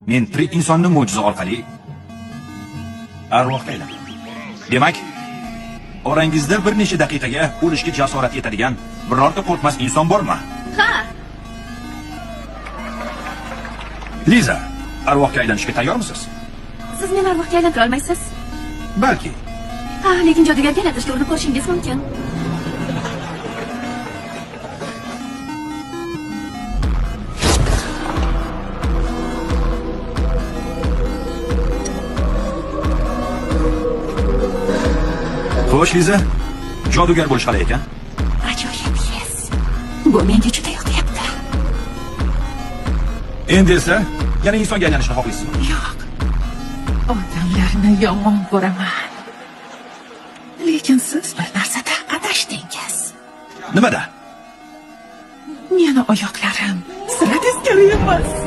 Men tirik insonni mo'jiza orqali arvohga aylandim. Demak, orangizda bir necha daqiqaga o'lishga jasorat yetadigan birorta qo'rqmas inson bormi? Ha. Liza, arvohga aylanishga tayyormisiz? Siz meni arvohga aylantira olmaysiz. Balki. Ha, lekin jodugarga aylantirishga urinib ko'rishingiz mumkin. Xo'sh, Liza, jodugar bo'lish qalay ekan? Ajoyib his. Bu menga juda yoqyapti. Endi esa yana insonga aylanishni xohlaysizmi? Yo'q. Odamlarni yomon ko'raman. Lekin siz bir narsada adashdingiz. Nimada? Meni oyoqlarim sira teskari emas.